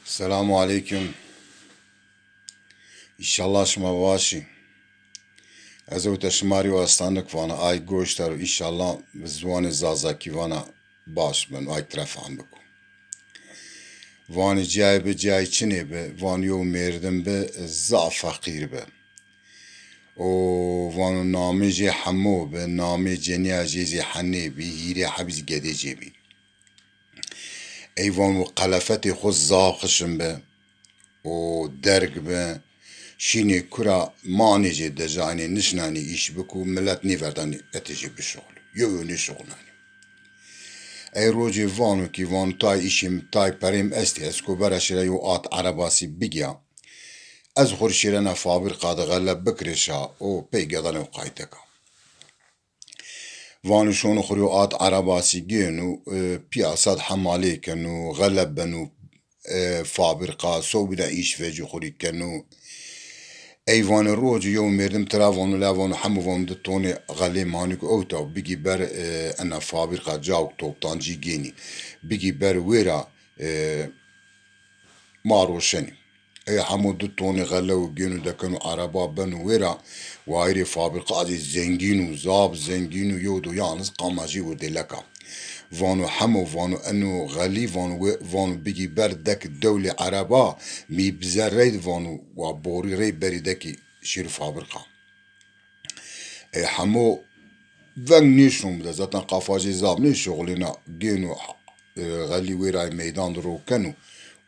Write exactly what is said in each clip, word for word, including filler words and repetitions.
Selamu aleykum. Înşallah şima baş î. Ez ewta şima rê estanik vana, ay goşdar û înşallah bi ziwanê zazakî vana baş bin, ay tira fehm biko. Vanê cayê bi, cayê çinê bi, van yew mêrdim bi, zaf feqîr bi. Û vano namê jê Hemo bi, namê cenîya jê zî Henê bî, hîrê hebî zî gedê jê bî. Ey vano qelefetê xo zaf xişin bi û derg bi. Şînê kura manê jê dejanê nişnanê îş biko, milet nêverdanê etê jê bişuxulê. Yew yew nêşuxulanê. Ey rocê vano kî vano tay îşê mi, tay perê mi estê, ez ko bera şêra yew at erebasî bigîya. Ez xo rê şêrena fabrîka de xele bikirê şa û pey gedane û qayteka. Vano şono xo rê at erebasî gêno, e, pîyasa de hemalê keno, xele beno, e, fabrîka, sewbîna îş vecî xo rê keno. Ey vanê rocê yew mêrdim tira vano, la vano Hemo vano di tonê xelê manî ko ewta bigî ber, e, ena fabrîka cawk toptancî gênî. Bigî ber wêra, e, ma roşenî. Ey Hemo di tonê xelew gêno dekeno ereba beno wêra, wayîrê fabrîka zî zengîn o, zaf zengîn o, yew do yalniz qama jê wirdêlek a. Vano Hemo, vano eno xelî, vano wê, vano bigî ber dek dewlê ereba, mî bize reyd, vano wa borî rey berî dekî şêrî fabrîka. Ey Hemo veng nêşon bide. Zaten qafa jê zaf nêşuxulêna. Gêno, e, xelî wêrayê meydan de ro keno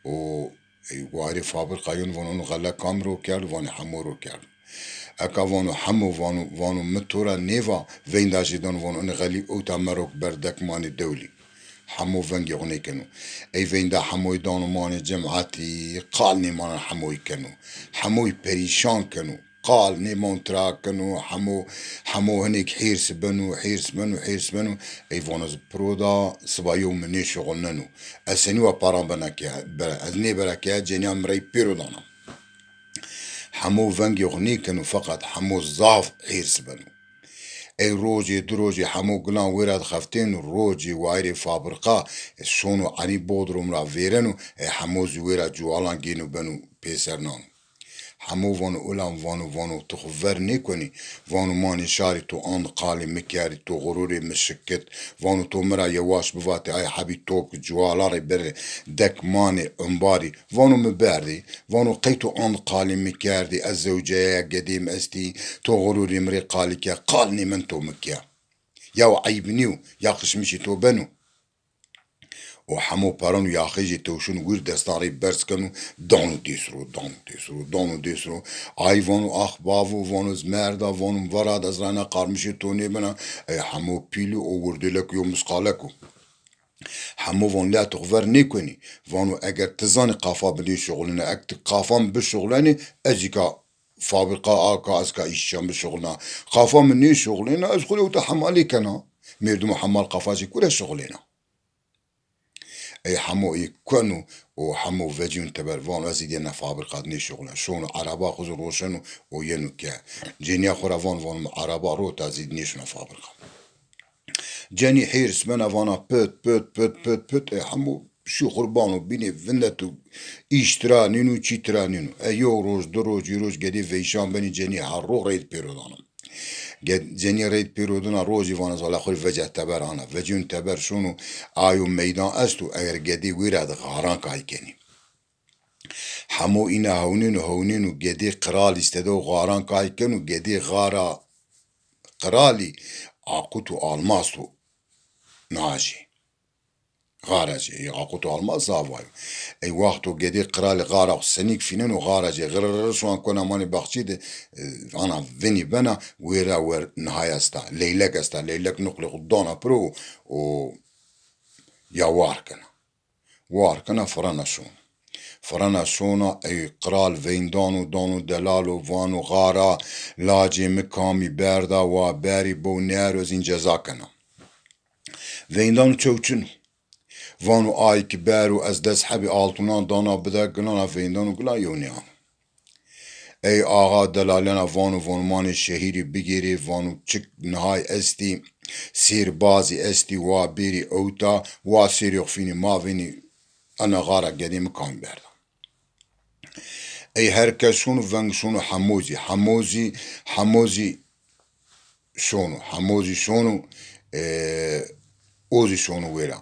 û, e, wayîrê fabrîka yeno vano eno xele kamî ro kerdo? Vanê Hemo ro kerdo. Eka vano Hemo, vano, vano mi to ra nêva, veynda jê dano vano eno xelî ewta mero ber dek manê dewlî. Hemo vengê xo nêkeno. Ey veynda Hemoyî dano manê cematî, qal nêmanan Hemoyî keno. Hemoyî perîşan keno. Qal nêman tira keno, Hemo, Hemo hinêk hêrs beno, hêrs beno, hêrs beno. Ey vano ez piro da, siba yew mi nêşuxulneno. Ez senî wa paran bena ke, bera, ez nêbera ke, cenîya mi rey pêro dana. Hemo vengê xo nêkeno, feqet Hemo zaf hêrs beno. Ey rocê, di rocê Hemo gilan wêra dixeftêno, rocê wayîrê fabrîka şono enî bodrum ra vêreno, ey Hemo zî wêra cuwalan gêno beno pêser nano. Hemo vano, ulan vano, vano, ti xo ver nêkonî, vano, manê şarî to ant qalê mi kerdî, to xururê mi şikit, vano, to mi ra yewaş bivatê, ay hebî top ki cuwalan rê berê dek manê umbarî, vano, mi berdî, vano, qey to ant qalê mi kerdî, ez zewceyaya, gedê mi estî, to xururê mi rê qalî ke, qal nêmend to mi ke. Yaw eyb nîyo, ya qişmişê to beno. Û Hemo pereno yaxê jê tewşeno, wîr destan rê berz keno, dano dês ro, dano dês ro, dano dês ro. Ay vano, ax bavo, vano, ez merda, vano, mi vera de ez rayna qarmişê to nêbena. Ey Hemo pîl o, o wirdêlek o, yew misqalek o. Hemo vano, la ti xo ver nêkonî. Vano, eger ti zanî qafa mi nêşuxulêna, eg ti qafa mi bişuxulenî, ez zî ka fabrîka a ka ez ka îşan bişuxulna. Qafa mi nêşuxulêna, ez xo rê ewta hemalê kena. Mêrdimo hemal qafa jê kure şuxulêna? Ey Hemo ê keno û Hemo vecîno teber, vano ez zî dê na fabrîka de nêşuxulna. Şono ereba xo zî roşeno û yeno ke. Cenîya xo ra vano, vano mi ereba rota, ez zî nêşona fabrîka. Cenî hêrs bena vana pit, pit, pit, pit, pit. Ey Hemo şî qurbano bînê vindeto, îş tira nîno, çî tira nîno. E yew roj, di roj, hîrê roj gedê veyşan benî, cenî her ro reyd pêro dana. Ge-, cenî reyd pêro dina, rojî vana ez wela xo rê veca teber ana. Vecîno teber şono, ayo meydan esto, eger gedê wêra de xaran kay kenî. Hemo îna hewnêno, hewnêno, gedê qiralî îstedo, xaran kay keno, gedê xara qiralî aqut û almast o najê. Xara jê, ey aqut û almast zaf wayo. Ey wexto gedê qiralî xara xo senîk fîneno, xara jê xirr şoan kona manê baxçî de, e, ana vinî bena, wêra wer nihay esta, leylek esta, leylek nuqlê xo dana piro û ya war kena. War kena firena şono. Firena şona, ey qral veyndano dano delalo, vano xara, lacê mi kamî berda, wa berî bo nêero, ez în ceza kena. Veyndano çew çin o. Vano ay ki bero, ez des hebî altunan dana bide gilana, veyndano gila yew nêano. Ey axa delalena vano, vano manê şehîrî bigêrê, vano çik nihay estî, sêr bazî estî, wa bêrî ewta, wa sêrê xo fînî ma vînî, ena xara gedê mi kamî berda. Ey her kes şono, veng şono hemo zî. Hemo zî, hemo zî şono. Hemo zî şono, e, o zî şono wêra.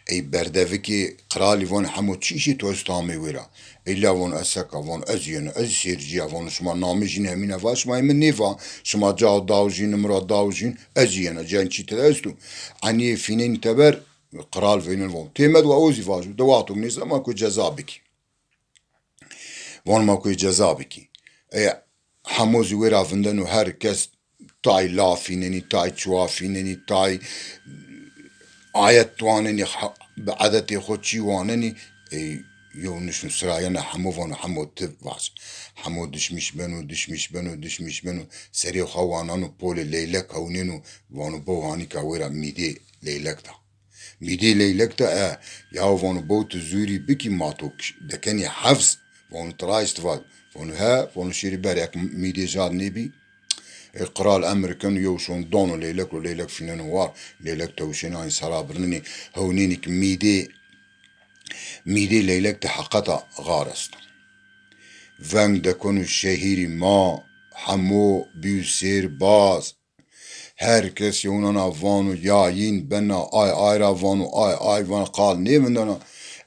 Ey berdevikê qralî vanê hemo çî şî, to ez tamê wêra. Ey la vano ez seka, vano ez yeno, ez sêrcî ya, vano şima namê jîn hemîne va, şima ê mi nêva, şima cao dao jîn, nimra dao jîn, ez yena, cen çî tede esto. Enîyê fînenî teber, qral veynen vano. Têmed wa o zî vajo, de wexto nêza ma ku ceza bikî. Van ma ku ceza bikî. E, hemo zî wêra vindeno, her kes tay la fînenî, tay çuwa fînenî, tay ayet wanenî, ha-, bi edetê xo çî wanenî, e, yew nişno sira yena hemo vano, hemo ti vac. Hemo dişmîş beno, dişmîş beno, dişmîş beno. Serê xo wanano polê leylek hewnêno, vano bo hanîka wêra mîdê leylek da. Mîdê leylek de e, yaw vano bo tu zûrî bikî ma to kiş-, dekenî hefz, vano tu raşt vat. Vano he, vano şêrî ber ek mîdê jad nêbî. E, qral emir keno, yew şon dano leylek ro, leylek fîneno war, leylek tewşênî anî sera birnenî, hewnênî ki mîdê, mîdê leylek de heqeta xar esto. Veng dekeno şehîrî ma, hemo bîyo sêrbaz. Her kes yewnana vano ya yîn bena, ay ay ra vano, ay ay vano, qal nêvindena.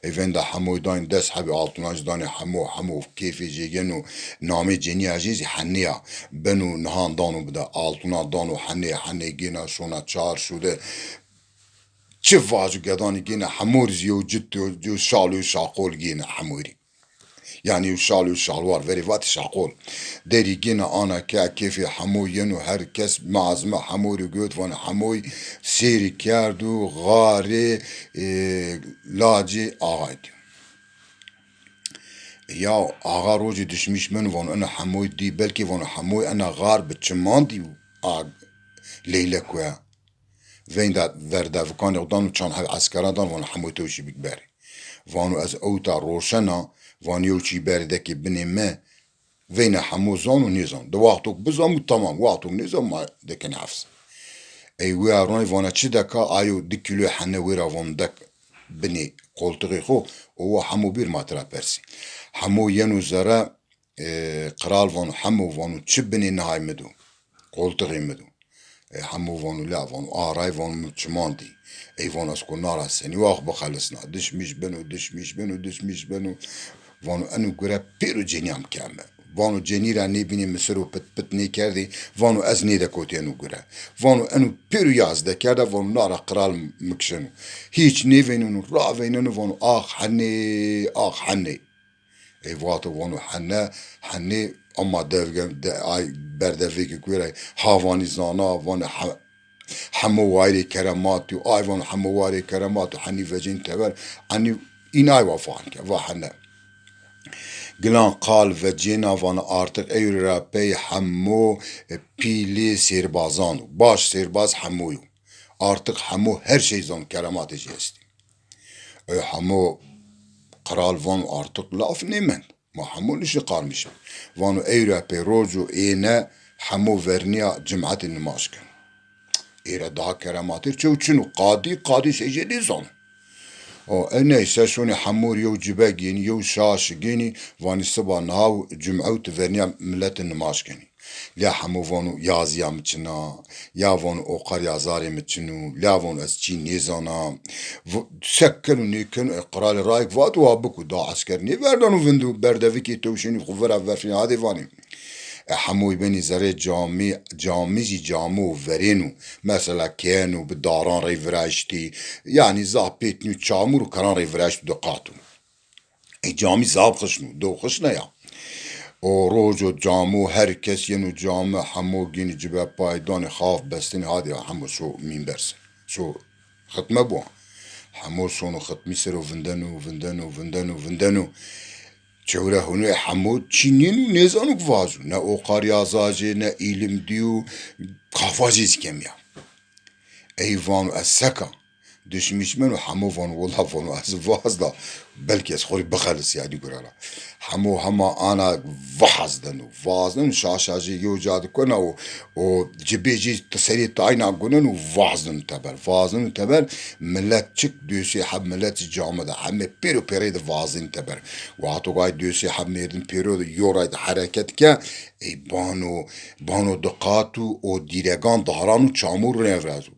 Ey venda hemoy danî des hebî altûnan zî danî hemo, hemo kêfê jê geno, namê cenîya jê zî Henê ya. Beno nihan dano bide, altûna dano Henê, Henê gêna şona çar şude. Çi vaco gedanî gêna hemo rî zî yew cit, yew, yew şal, yew şaqol gêna hemo rî. Yanî yew şal, yew şalwar, verê vatî şaqol. Derî gêna ana ke kêfê hemo yeno, her kes mi ez mi hemo rê got, vano hemoy sêrî kerdo, xarê, e, lacê axay dî. Ya axa rojê dişmîş beno, vano ena hemoy dî, belkî vano hemoy ena xar bi çiman dî a leylek we. Veynda verdevikanê xo dano çand heb eskeran dano, vano hemoy tewşî bik berê. Vano ez ewta roşena, vano yew çî berê dekê binê mi, veyna hemo zano nêzano. Di wexto ki bizano tamam, wexto ki nêzano ma dekenê hefz. Ey wîya ronê vana çi deka, ayo di kîloyê hene wêra vano dek binê qoltixê xo, o wa hemo bîr ma tira persî. Hemo yeno zere, e, qral vano, hemo vano çi binê nihay mi do, qoltixê mi do. E, hemo vano la, vano aray, vano mi çiman dî. Ey vano ez ko nara senî wax bixelisna. Dişmîş beno, dişmîş beno, dişmîş beno. Vano eno gure pêro cenîya mi keme. Vano cenî ra nêbînê mi ser o pit pit nêkerdê. Vano ez nêdekotî eno gure. Vano eno pêro yaz dekerda, vano nara qral mi kişeno. Hîç nêveyneno, raveyneno, vano ax Henê, ax Henê. Ey vato vano hene, henê ama devge, de, ay berdevêkê ku ra havanî zana, vano he-, hemo wayirê keremat o, ay vano hemo wayirê keremat o, henî vecên teber, henî înay wa fan ke, va hene. Gilan qal vecêna vana artık ewro ra pey hemo, e, pîlê sêrbazan o. Baş sêrbaz hemo yo. Artık hemo her şey zano, kerematê jî estî. E, hemo qral vano artık laf nêmend. Ma hemo nişî qarmîş. Vano ewra pê roc û êne hemo vernîya cimetê nimaj keno. Ê ra daha kerematêr çew çin o. Qadî, qadî sey jê nêzano. O, e, neyse, şonê hemo rê yew cibe gênî, yew şaş gênî, vanî siba niha û cum'e û ti vernîya miletê nimaj kenî. Lê hemo vano yazîya mi çin a, ya vano oqarî azarê mi çin o, la vano ez çî nêzana. V-, se keno nêkeno, e, qralê rayek vato wa biko, da esker nêverdano vindo, berdevikê tewşênî xo vira verfînî hadê vanî. E, hemoy benî zerê camî, camî zî camo verêno. Mesela keno bi daran rey viraştî. Yanî zaf pêt nîyo, çamur û keran rey viraştî, do qat o. E, camî zaf xişn o, do xişne ya. O roco camo, her kes yeno cami, hemo gênî cibe pay, danê xaf bestinî, hadê hemo şo mînber ser. Şo xitme bo. Hemo şono xitmî ser o vindeno, vindeno, vindeno, vindeno. Çewre hunu hemo çî nêno, nêzano ki vaco. Ne oqarî azajê, ne îlim dîyo, kafa jê zî kemî ya. Ey vano ez seka. Duşmîşmen û hemo vano, wela vano, ez vaz da, belkî ez xo rê bixelis yanî gura ra. Hemo hema ana vaz deno, vaz deno, şaşajê yew ca de kena û, û cibê jî ti serê tayna gunen û vaz deno teber. Vaz deno teber, milet çik dösê heb milet zî cami de, heme pêro pêrey de vazên teber. Wexto gay dösê heb mêrdin pêro de yo ray de hereket ke, ey bano, bano diqat û o dîregan dahran û çamûr rêvrezo.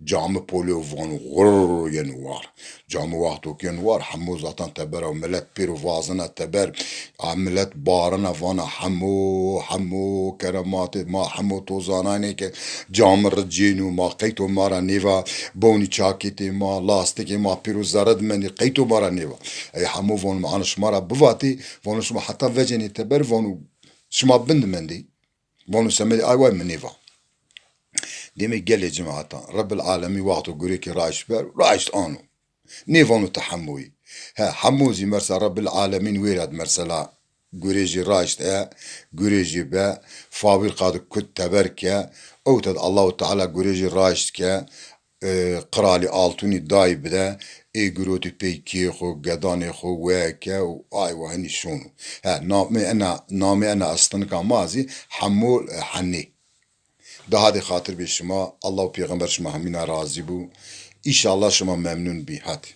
Cami polê û vano, xurr yeno war. Cami wexto ke yeno war, hemo zatan teber a, milet pêro vazena teber. A milet barena vana, hemo, hemo kerematê ma, hemo to zanayne ke cami ricêno ma, qey to ma ra nêva, bownî çakêtê ma, lastikê ma pêro zere de mendî, qey to ma ra nêva. Ey hemo vano, ma ana şima ra bivatê, vano şima heta vecenê teber, vano şima bin de mendî. Vano semedê ay way mi nêva. Demê gelê cimeatan, Rebbil Alemîn wexto gurêkî raşt ber, raşt ano. Nêvano ti hemo yî. He, hemo zî mersa Rebbil Alemîn wêra di mesela gurê jî raşt e, gurê jî be, fabîrka di kut teber ke, ewta di Allahu Teala gurê jî raşt ke, e, qiralî altûnî day bide, ê girotî pey kê xo, gedanê xo weke û ay wa hinî şono. He, namê ena, namê ena estinika ma zî hemo, e, henê. Daha de xatir bê şima, Allah û pêxember şima hemîna razî bû. Înşallah şima memnun bî. Hadi.